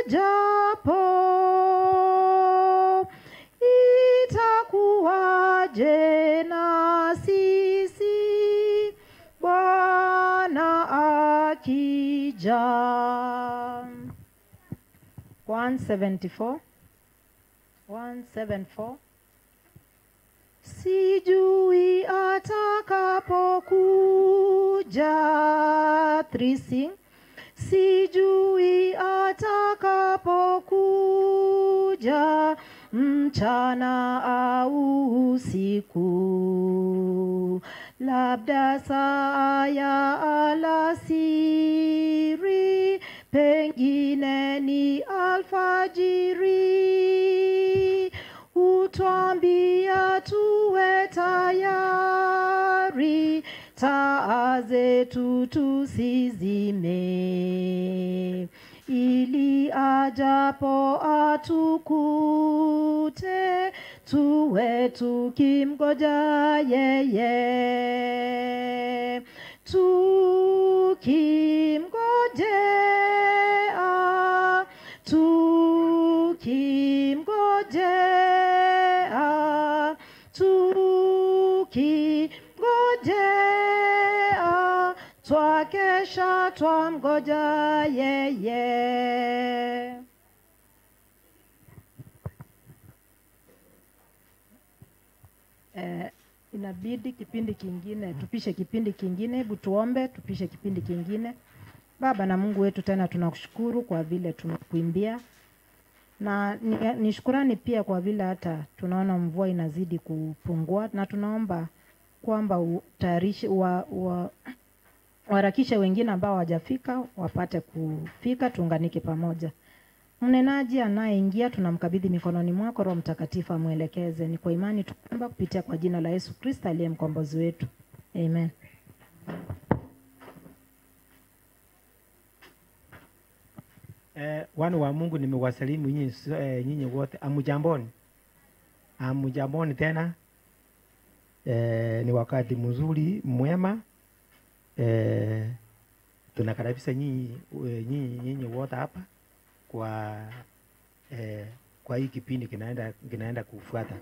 Ajapo itakuwaje na sisi Bwana akija? 174 174. Sijui atakapokuja. 3 sing. Sijui atakapokuja, mchana au usiku, labda saa ya alasiri, pengine ni alfajiri. Hutuambia tuwe tayari, taa zetu tusizime, ili ajapo atukute, tuwe tukimgoja yeye. Tukimgojea, tukimgojea, tukimgojea, twakesha twamgoja yeye. Inabidi kipindi kingine, tupishe kipindi kingine. Hebu tuombe, tupishe kipindi kingine. Baba na Mungu wetu, tena tunakushukuru kwa vile tumekuimbia, na ni shukrani pia kwa vile hata tunaona mvua inazidi kupungua, na tunaomba kwamba utayarishe waharakishe wengine ambao hawajafika wapate kufika, tuunganike pamoja. Mnenaji anayeingia tunamkabidhi mikononi mwako, Roho Mtakatifu amwelekeze. Ni kwa imani tunaomba kupitia kwa jina la Yesu Kristo aliye mkombozi wetu. Amen. Wana wa Mungu, nimewasalimu nyinyi wote. Amujamboni. Amujamboni tena. Ni wakati mzuri mwema. Tunakaribisha nyinyi wote hapa kwa hii kipindi kinaenda kufuata.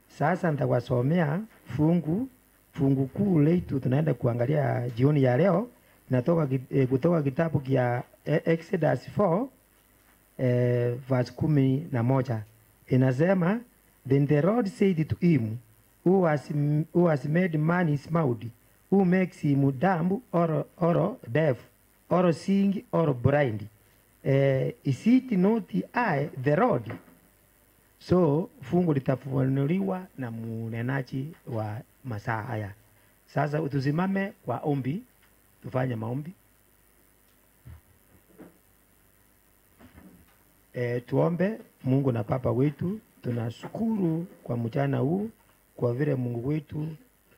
Sasa nitawasomea fungu kuu letu tunaenda kuangalia jioni ya leo. Natoka kutoka kitabu kia Exodus 4 verse 11. Inasema, then the Lord said to him, who has made man his mouth, who makes him dumb or deaf, or seeing or blind? Is it not I, the Lord? So fungu litafunuliwa na mnenaji wa masaa haya. Sasa tusimame kwa ombi, tufanye maombi. Tuombe. Mungu na Baba wetu, tunashukuru kwa mchana huu, kwa vile Mungu wetu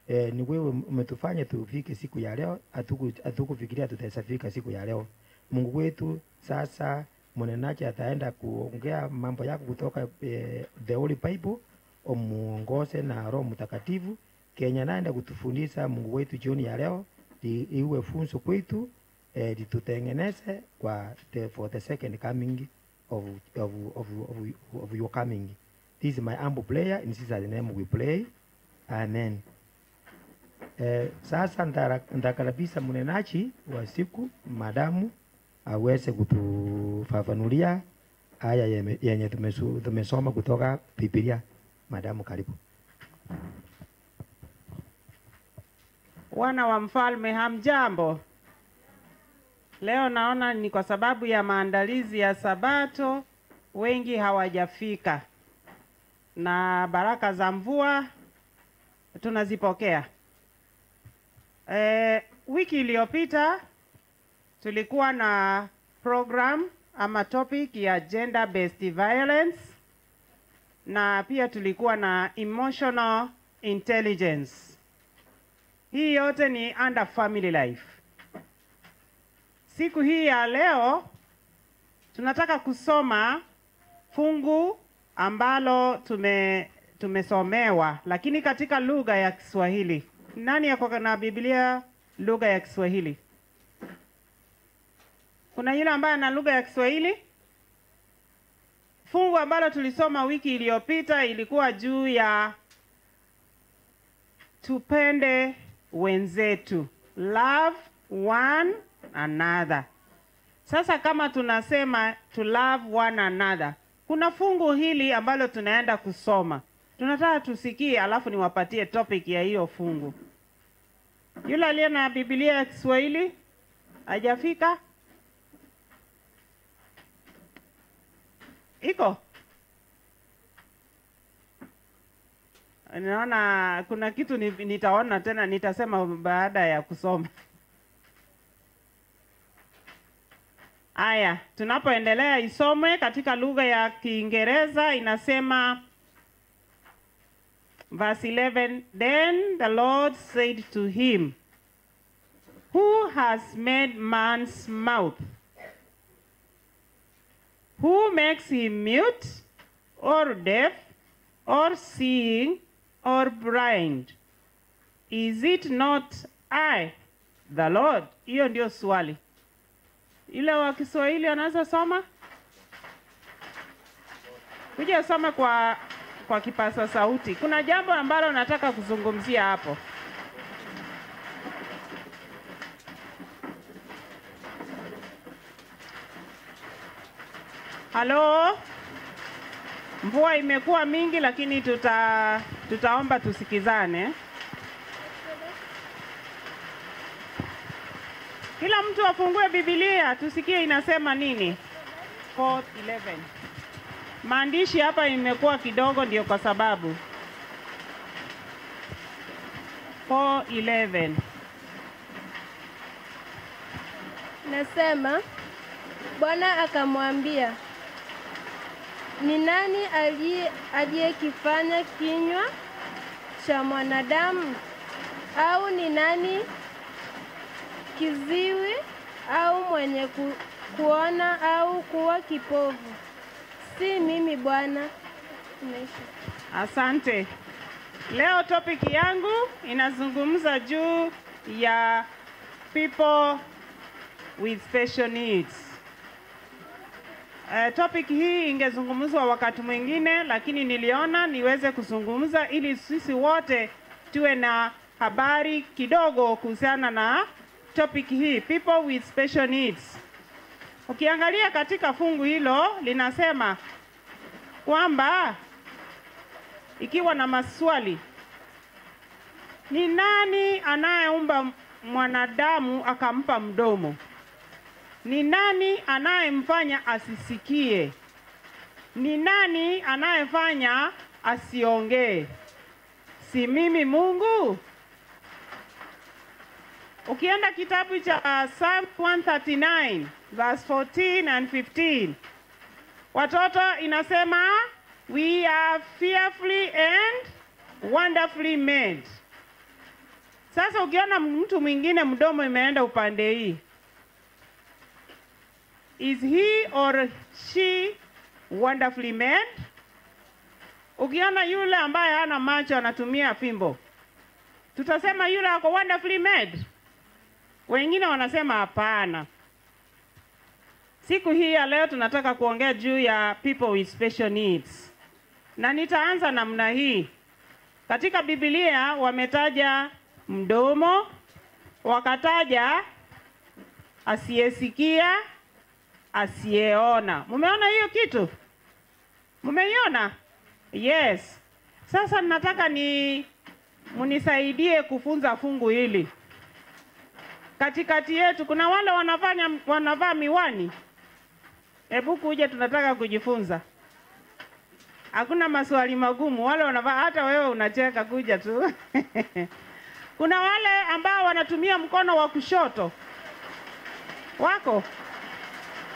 ni wewe umetufanya tufike siku ya leo. Hatukufikiria tutafika siku ya leo. Mungu wetu, sasa mnenaji ataenda kuongea mambo yako kutoka the Holy Bible, umuongoze na Roho Mtakatifu. Kenya naenda kutufundisha Mungu wetu jioni ya leo, iwe funzo kwetu, litutengeneze kwa for the second coming of your coming. This is my humble prayer, in Jesus' name we pray. Amen. Sasa nitakaribisha mnenaji wa siku, madamu aweze kutufafanulia haya yenye tumesoma kutoka Biblia. Madamu, karibu. Wana wa mfalme, hamjambo. Leo naona ni kwa sababu ya maandalizi ya Sabato wengi hawajafika, na baraka za mvua tunazipokea. Wiki iliyopita tulikuwa na program ama topic ya gender based violence, na pia tulikuwa na emotional intelligence. Hii yote ni under family life. Siku hii ya leo tunataka kusoma fungu ambalo tumesomewa, lakini katika lugha ya Kiswahili. Nani yako na Biblia lugha ya Kiswahili? Kuna yule ambaye ana lugha ya Kiswahili? Fungu ambalo tulisoma wiki iliyopita ilikuwa juu ya tupende wenzetu, love one another. Sasa kama tunasema to love one another, kuna fungu hili ambalo tunaenda kusoma. Tunataka tusikie, alafu niwapatie topic ya hiyo fungu. Yule aliye na Biblia ya Kiswahili hajafika? Iko? Naona kuna kitu nitaona tena, nitasema baada ya kusoma. Aya, tunapoendelea isomwe katika lugha ya Kiingereza. Inasema verse 11, then the Lord said to him, who has made man's mouth? Who makes him mute or deaf or seeing or blind? Is it not I, the Lord? Hiyo ndio swali. Ile wa Kiswahili anaweza soma? Kuja soma kwa kipaza sauti. Kuna jambo ambalo nataka kuzungumzia hapo. Halo? Mvua imekuwa mingi, lakini tutaomba tusikizane. Kila mtu afungue Biblia tusikie inasema nini. 4:11. Maandishi hapa imekuwa kidogo ndio kwa sababu. 4:11. Nasema Bwana akamwambia, ni nani aliyekifanya kinywa cha mwanadamu? Au ni nani kiziwi au mwenye kuona au kuwa kipofu? Si mimi Bwana. Asante. Leo topic yangu inazungumza juu ya people with special needs. Topic hii ingezungumzwa wakati mwingine, lakini niliona niweze kuzungumza ili sisi wote tuwe na habari kidogo kuhusiana na topic hii, people with special needs. Ukiangalia katika fungu hilo linasema kwamba ikiwa na maswali, ni nani anayeumba mwanadamu akampa mdomo? Ni nani anayemfanya asisikie? Ni nani anayefanya asiongee? Si mimi Mungu? Ukienda kitabu cha Psalm 139 verse 14 and 15, watoto inasema we are fearfully and wonderfully made. Sasa ukiona mtu mwingine mdomo imeenda upande hii, is he or she wonderfully made? Ukiona yule ambaye hana macho anatumia fimbo, tutasema yule ako wonderfully made? Wengine wanasema hapana. Siku hii ya leo tunataka kuongea juu ya people with special needs. Na nitaanza namna hii. Katika Biblia wametaja mdomo, wakataja asiyesikia, asiyeona. Mumeona hiyo kitu? Mumeiona? Yes. Sasa nataka ni munisaidie kufunza fungu hili. Katikati yetu kuna wale wanavaa miwani. Hebu kuja, tunataka kujifunza. Hakuna maswali magumu, wale wanavaa, hata wewe unacheka, kuja tu. Kuna wale ambao wanatumia mkono wa kushoto. Wako?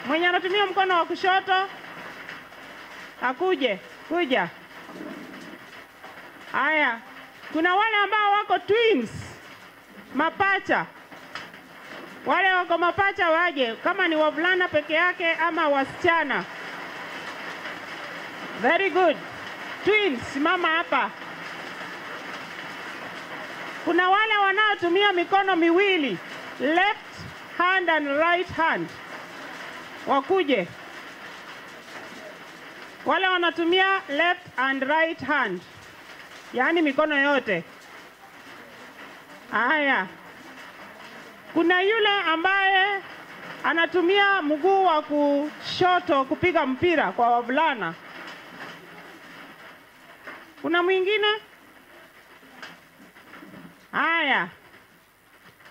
Mwenye anatumia mkono wa kushoto akuje, kuja. Haya, kuna wale ambao wako twins, mapacha. Wale wako mapacha waje, kama ni wavulana peke yake ama wasichana. Very good. Twins, simama hapa. Kuna wale wanaotumia mikono miwili, left hand and right hand. Wakuje. Wale wanatumia left and right hand, yaani mikono yote. Haya, kuna yule ambaye anatumia mguu wa kushoto kupiga mpira kwa wavulana. Kuna mwingine? Haya,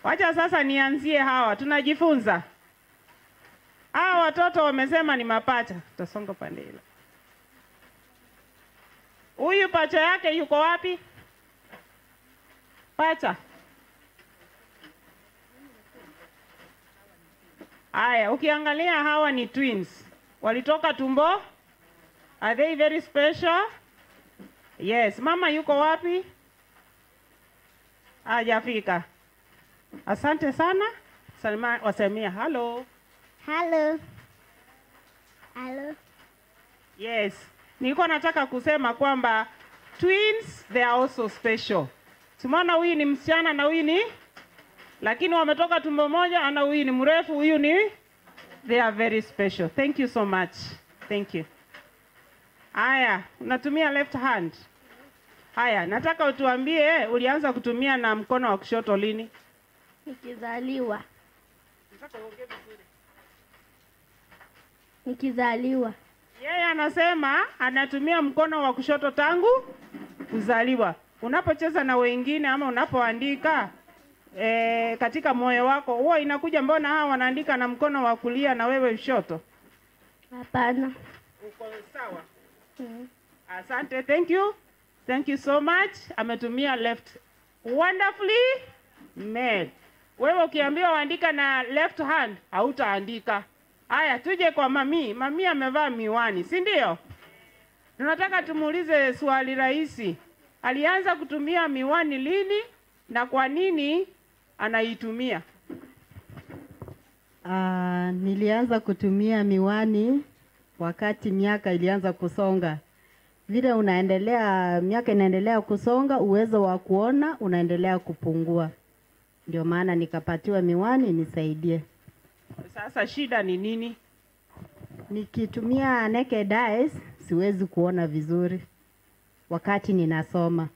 wacha sasa nianzie hawa, tunajifunza. Hawa watoto wamesema ni mapacha. Tutasonga pande ile. Huyu pacha yake yuko wapi? Pacha. Haya, ukiangalia hawa ni twins. Walitoka tumbo. Are they very special? Yes. Mama yuko wapi? Hajafika. Asante sana. Salma, wasemia hello. Hello. Hello. Yes. Nilikuwa nataka kusema kwamba twins, they are also special. Tumeona huyu ni msichana na huyu ni, lakini wametoka tumbo moja, na huyu ni mrefu, huyu ni, they are very special. Thank you so much. Thank you. Haya, unatumia left hand. Haya, nataka utuambie ulianza kutumia na mkono wa kushoto lini? Nikizaliwa. Nikizaliwa. Yeye anasema anatumia mkono wa kushoto tangu kuzaliwa. Unapocheza na wengine ama unapoandika katika moyo wako, huwa inakuja mbona hawa wanaandika na mkono wa kulia na wewe kushoto? Hapana. Uko sawa? Asante, thank you. Thank you so much. Ametumia left. Wonderfully made. Wewe ukiambiwa uandika na left hand, hautaandika. Haya, tuje kwa mami. Mami amevaa miwani, si ndio? Tunataka tumuulize swali rahisi. Alianza kutumia miwani lini na kwa nini anaitumia? Nilianza kutumia miwani wakati miaka ilianza kusonga. Vile unaendelea, miaka inaendelea kusonga, uwezo wa kuona unaendelea kupungua. Ndio maana nikapatiwa miwani nisaidie. Sasa shida ni nini? Nikitumia naked eyes siwezi kuona vizuri wakati ninasoma.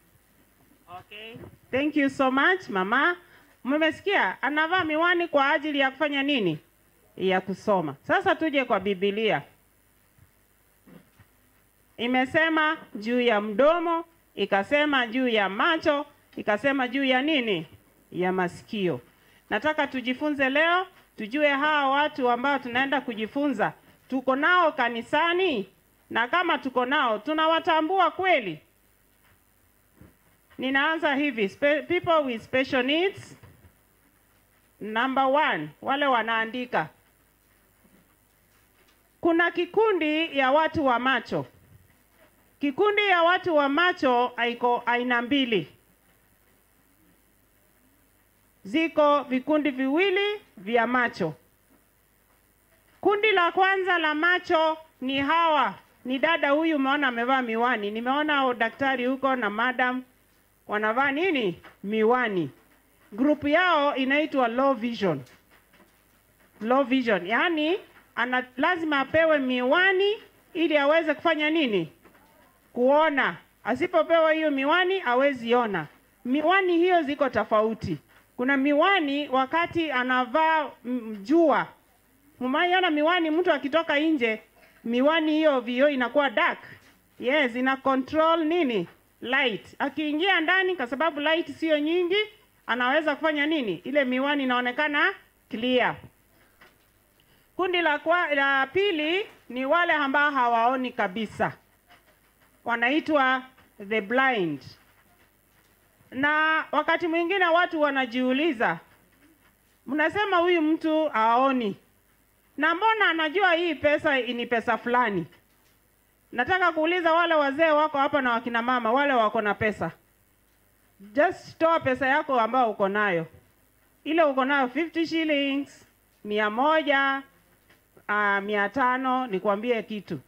Okay. Thank you so much mama. Mmesikia anavaa miwani kwa ajili ya kufanya nini? Ya kusoma. Sasa tuje kwa Biblia. Imesema juu ya mdomo, ikasema juu ya macho, ikasema juu ya nini? Ya masikio. Nataka tujifunze leo, tujue hawa watu ambao tunaenda kujifunza, tuko nao kanisani, na kama tuko nao, tunawatambua kweli? Ninaanza hivi, people with special needs. Number 1, wale wanaandika. Kuna kikundi ya watu wa macho. Kikundi ya watu wa macho haiko aina mbili. Ziko vikundi viwili vya macho. Kundi la kwanza la macho ni hawa. Ni dada huyu umeona amevaa miwani. Nimeona daktari huko na madam wanavaa nini? Miwani. Group yao inaitwa low vision. Low vision. Yaani lazima apewe miwani ili aweze kufanya nini? Kuona. Asipopewa hiyo miwani hawezi ona. Miwani hiyo ziko tofauti. Kuna miwani wakati anavaa jua. Mumaiona miwani mtu akitoka nje, miwani hiyo vioo inakuwa dark. Yes, ina control nini? Light. Akiingia ndani kwa sababu light sio nyingi, anaweza kufanya nini? Ile miwani inaonekana clear. Kundi la pili ni wale ambao hawaoni kabisa. Wanaitwa the blind. Na wakati mwingine watu wanajiuliza, mnasema huyu mtu haoni, na mbona anajua hii pesa ni pesa fulani? Nataka kuuliza wale wazee wako hapa na wakina mama, wale wako na pesa. Just toa pesa yako ambayo uko nayo. Ile uko nayo 50 shillings, 100, 500, nikwambie kitu.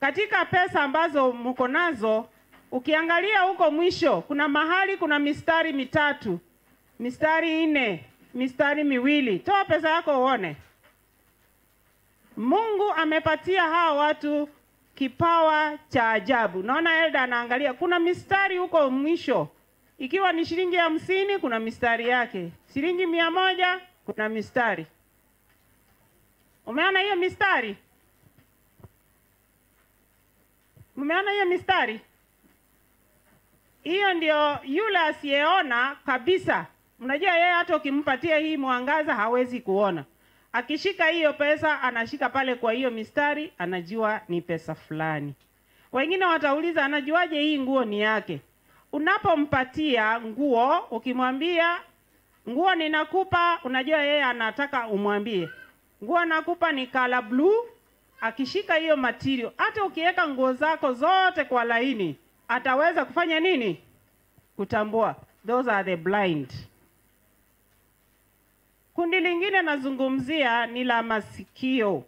Katika pesa ambazo mko nazo, ukiangalia huko mwisho, kuna mahali kuna mistari mitatu, mistari 4, mistari 2. Toa pesa yako uone. Mungu amepatia hawa watu kipawa cha ajabu. Naona Elda anaangalia, kuna mistari huko mwisho. Ikiwa ni shilingi 50 kuna mistari yake, shilingi 100 kuna mistari. Umeona hiyo mistari? Umeona hiyo mistari? Hiyo ndio yule asiyeona kabisa. Unajua yeye hata ukimpatia hii mwangaza hawezi kuona. Akishika hiyo pesa, anashika pale kwa hiyo mistari, anajua ni pesa fulani. Wengine watauliza anajuaje hii nguo ni yake? Unapompatia nguo, ukimwambia nguo ninakupa, unajua yeye anataka umwambie nguo nakupa ni color blue. Akishika hiyo material, hata ukiweka nguo zako zote kwa laini, ataweza kufanya nini? Kutambua. Those are the blind. Kundi lingine nazungumzia ni la masikio.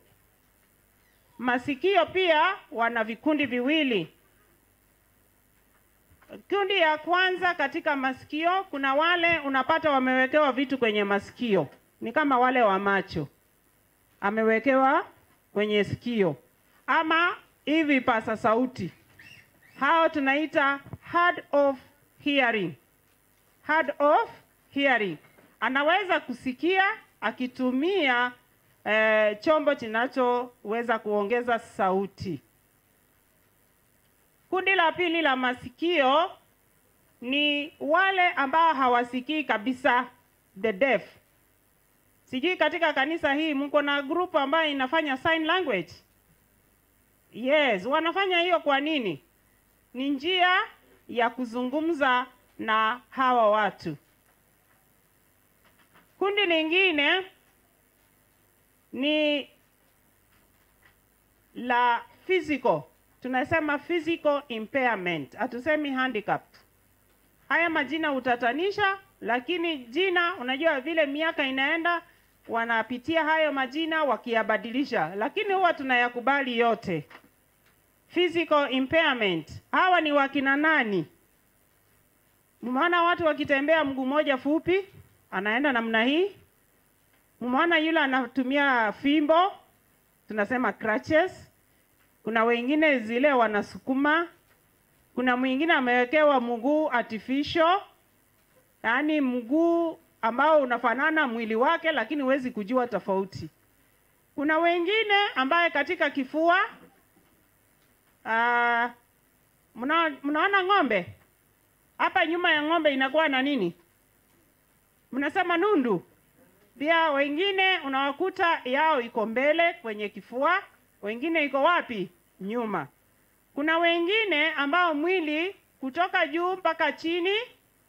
Masikio pia wana vikundi viwili. Kundi ya kwanza katika masikio, kuna wale unapata wamewekewa vitu kwenye masikio. Ni kama wale wa macho. Amewekewa kwenye sikio. Ama hivi pasa sauti. Hao tunaita hard of hearing. Hard of hearing. Anaweza kusikia akitumia chombo kinachoweza kuongeza sauti. Kundi la pili la masikio ni wale ambao hawasikii kabisa, the deaf. Sijui katika kanisa hii mko na group ambayo inafanya sign language. Yes, wanafanya hiyo kwa nini? Ni njia ya kuzungumza na hawa watu. Kundi lingine ni la physical. Tunasema physical impairment, hatusemi handicap. Haya majina utatanisha, lakini jina unajua vile miaka inaenda wanapitia hayo majina wakiyabadilisha, lakini huwa tunayakubali yote. Physical impairment, hawa ni wakina nani? Mmeona watu wakitembea mguu moja fupi, anaenda namna hii. Mmeona yule anatumia fimbo, tunasema crutches. Kuna wengine zile wanasukuma. Kuna mwingine amewekewa mguu artificial, yaani mguu ambao unafanana mwili wake lakini huwezi kujua tofauti. Kuna wengine ambaye katika kifua, mnaona ng'ombe? Hapa nyuma ya ng'ombe inakuwa na nini? Mnasema nundu. Pia wengine unawakuta yao iko mbele kwenye kifua, wengine iko wapi? Nyuma. Kuna wengine ambao mwili kutoka juu mpaka chini,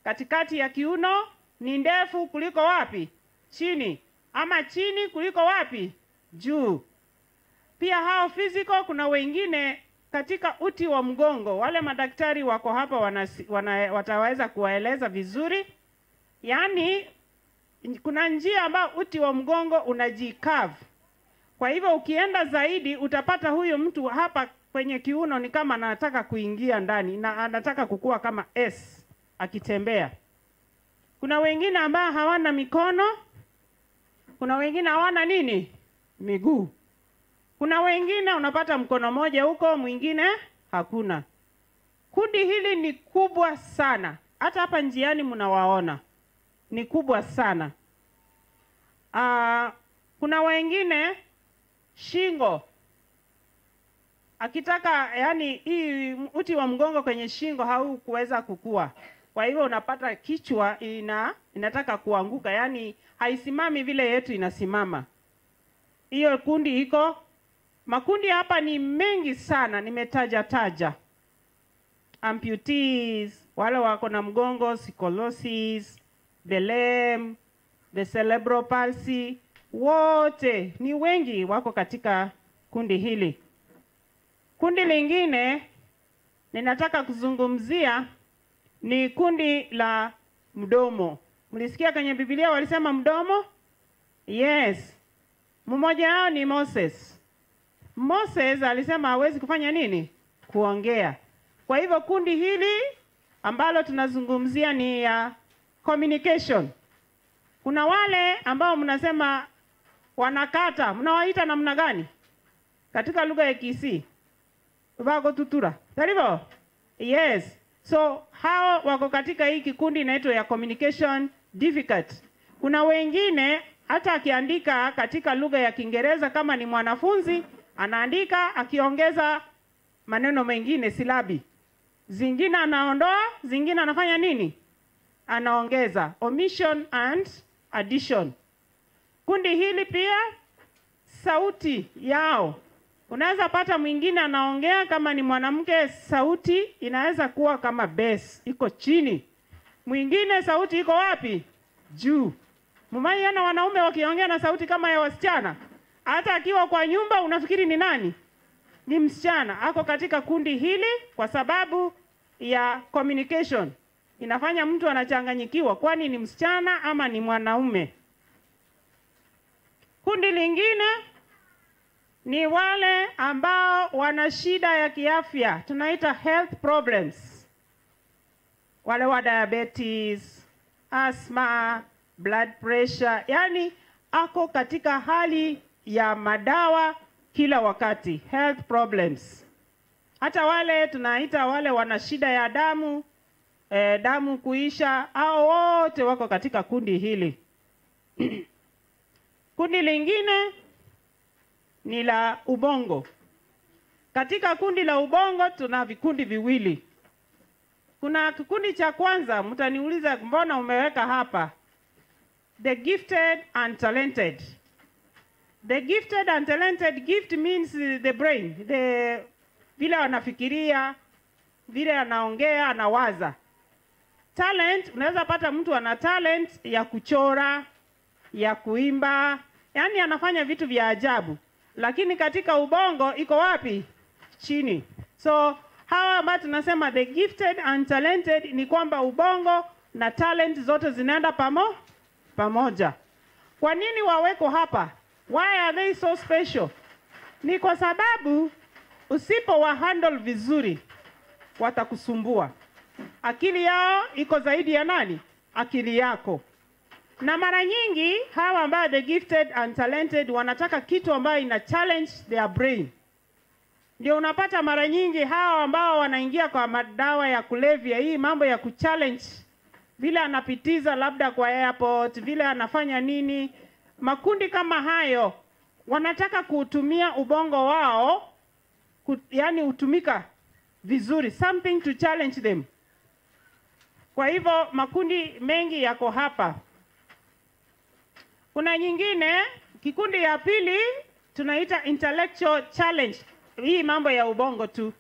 katikati ya kiuno ni ndefu kuliko wapi? Chini. Ama chini kuliko wapi? Juu. Pia hao physical, kuna wengine katika uti wa mgongo. Wale madaktari wako hapa wataweza kuwaeleza vizuri. Yaani kuna njia ambayo uti wa mgongo unajikave. Kwa hivyo ukienda zaidi utapata huyo mtu hapa kwenye kiuno ni kama anataka kuingia ndani na anataka kukua kama S akitembea. Kuna wengine ambao hawana mikono, kuna wengine hawana nini? Miguu. Kuna wengine unapata mkono moja huko, mwingine hakuna. Kundi hili ni kubwa sana. Hata hapa njiani mnawaona. Ni kubwa sana. Kuna wengine shingo. Akitaka, yani hii uti wa mgongo kwenye shingo haukuweza kukua. Kwa hivyo unapata kichwa inataka kuanguka, yani haisimami vile yetu inasimama. Hiyo kundi iko. Makundi hapa ni mengi sana, nimetaja taja. Amputees, wale wako na mgongo, scoliosis, the lame, the cerebral palsy, wote ni wengi wako katika kundi hili. Kundi lingine ninataka kuzungumzia ni kundi la mdomo. Mlisikia kwenye Biblia walisema mdomo? Yes. Mmoja wao ni Moses. Moses alisema hawezi kufanya nini? Kuongea. Kwa hivyo kundi hili ambalo tunazungumzia ni ya communication. Kuna wale ambao mnasema wanakata, mnawaita namna gani? Katika lugha ya Kisii. Bago tutura. Taribo? Yes. So hao wako katika hii kikundi inaitwa ya communication difficult. Kuna wengine hata akiandika katika lugha ya Kiingereza kama ni mwanafunzi, anaandika akiongeza maneno mengine, silabi. Zingine anaondoa, zingine anafanya nini? Anaongeza. Omission and addition. Kundi hili pia sauti yao, unaweza pata mwingine anaongea kama ni mwanamke, sauti inaweza kuwa kama bass, iko chini. Mwingine sauti iko wapi? Juu. Mumaiona wanaume wakiongea na sauti kama ya wasichana? Hata akiwa kwa nyumba unafikiri ni nani? Ni msichana. Ako katika kundi hili kwa sababu ya communication. Inafanya mtu anachanganyikiwa, kwani ni msichana ama ni mwanaume. Kundi lingine ni wale ambao wana shida ya kiafya, tunaita health problems. Wale wa diabetes, asthma, blood pressure, yani ako katika hali ya madawa kila wakati, health problems. Hata wale tunaita wale wana shida ya damu, damu kuisha, hao wote wako katika kundi hili. Kundi lingine ni la ubongo. Katika kundi la ubongo tuna vikundi viwili. Kuna kikundi cha kwanza, mtaniuliza mbona umeweka hapa? The gifted and talented. The gifted and talented, gift means the brain, the vile anafikiria, vile anaongea, anawaza. Talent, unaweza pata mtu ana talent ya kuchora, ya kuimba, yani anafanya vitu vya ajabu. Lakini katika ubongo iko wapi? Chini. So hawa ambao tunasema the gifted and talented ni kwamba ubongo na talent zote zinaenda pamoja. Kwa nini waweko hapa? Why are they so special? Ni kwa sababu usipo wa handle vizuri watakusumbua. Akili yao iko zaidi ya nani? Akili yako. Na mara nyingi hawa ambao the gifted and talented wanataka kitu ambayo ina challenge their brain. Ndio unapata mara nyingi hawa ambao wanaingia kwa madawa ya kulevya, hii mambo ya kuchallenge, vile anapitiza labda kwa airport, vile anafanya nini, makundi kama hayo wanataka kutumia ubongo wao, yani utumika vizuri, something to challenge them. Kwa hivyo makundi mengi yako hapa. Kuna nyingine, kikundi ya pili tunaita intellectual challenge. Hii mambo ya ubongo tu.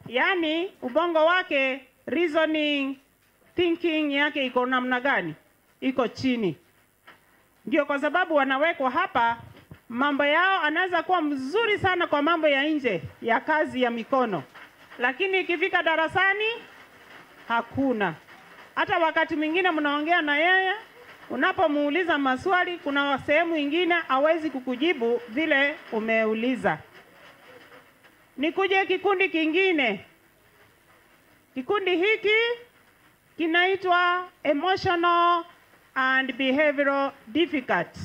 Yani ubongo wake, reasoning, thinking yake iko namna gani? Iko chini. Ndio kwa sababu wanawekwa hapa. Mambo yao anaweza kuwa mzuri sana kwa mambo ya nje, ya kazi ya mikono. Lakini ikifika darasani, hakuna. Hata wakati mwingine mnaongea na yeye, unapomuuliza maswali, kuna sehemu nyingine hawezi kukujibu vile umeuliza. Nikuje kikundi kingine. Kikundi hiki kinaitwa emotional and behavioral difficult.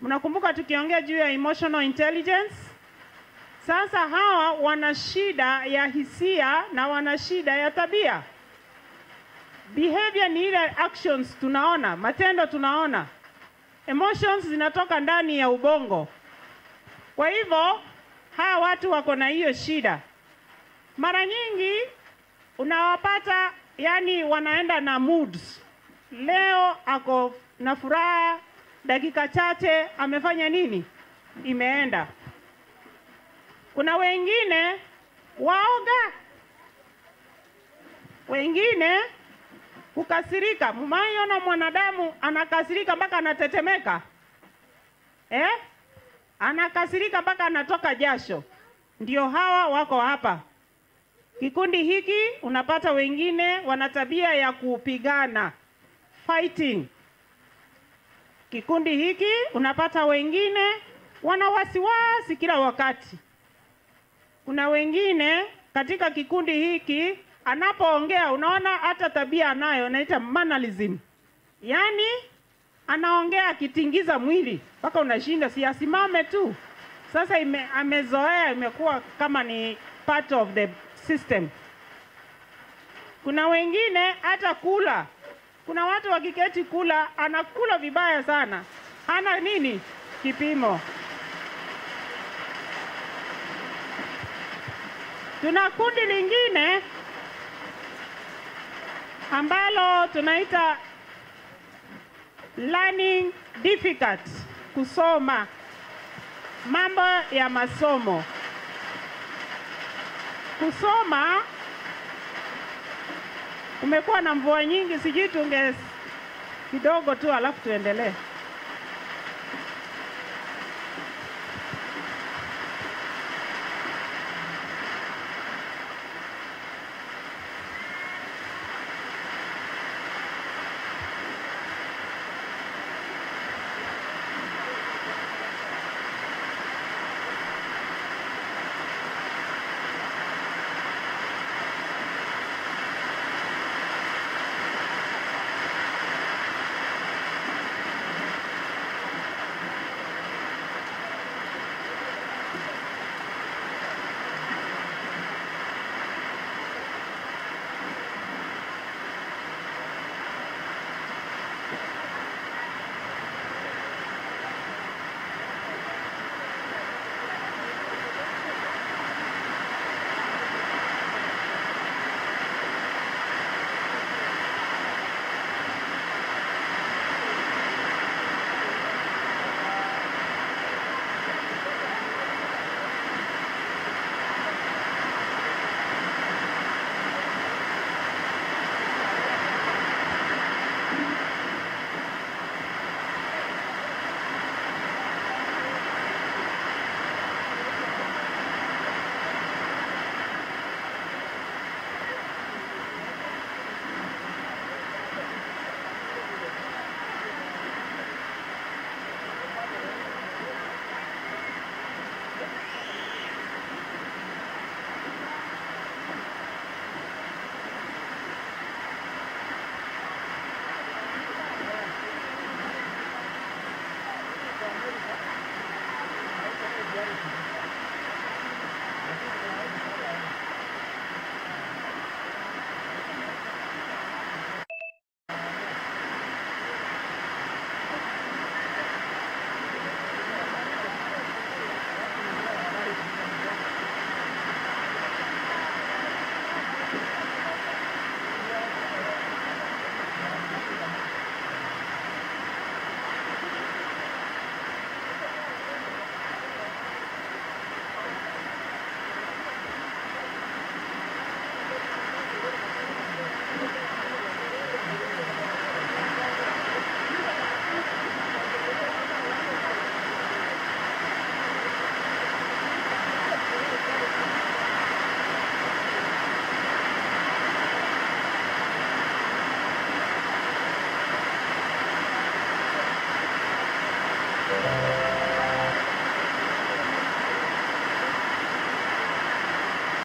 Mnakumbuka tukiongea juu ya emotional intelligence? Sasa hawa wana shida ya hisia na wana shida ya tabia. Behavior ni ile actions tunaona, matendo tunaona. Emotions zinatoka ndani ya ubongo. Kwa hivyo hawa watu wako na hiyo shida. Mara nyingi unawapata yani wanaenda na moods. Leo ako na furaha, dakika chache amefanya nini? Imeenda. Kuna wengine waoga, wengine kukasirika. Mumaiona mwanadamu anakasirika mpaka anatetemeka? Anakasirika mpaka anatoka jasho. Ndio hawa wako hapa. Kikundi hiki unapata wengine wana tabia ya kupigana, fighting. Kikundi hiki unapata wengine wana wasiwasi kila wakati. Kuna wengine katika kikundi hiki anapoongea unaona hata tabia anayo, naita mannerism. Yani anaongea akitingiza mwili mpaka unashinda, si asimame tu, Sasa amezoea, imekuwa kama ni part of the system. Kuna wengine hata kula, kuna watu wakiketi kula anakula vibaya sana, hana nini kipimo. Tuna kundi lingine ambalo tunaita learning difficult, kusoma, mambo ya masomo. Kusoma, kumekuwa na mvua nyingi, sijui tunge kidogo tu alafu tuendelee.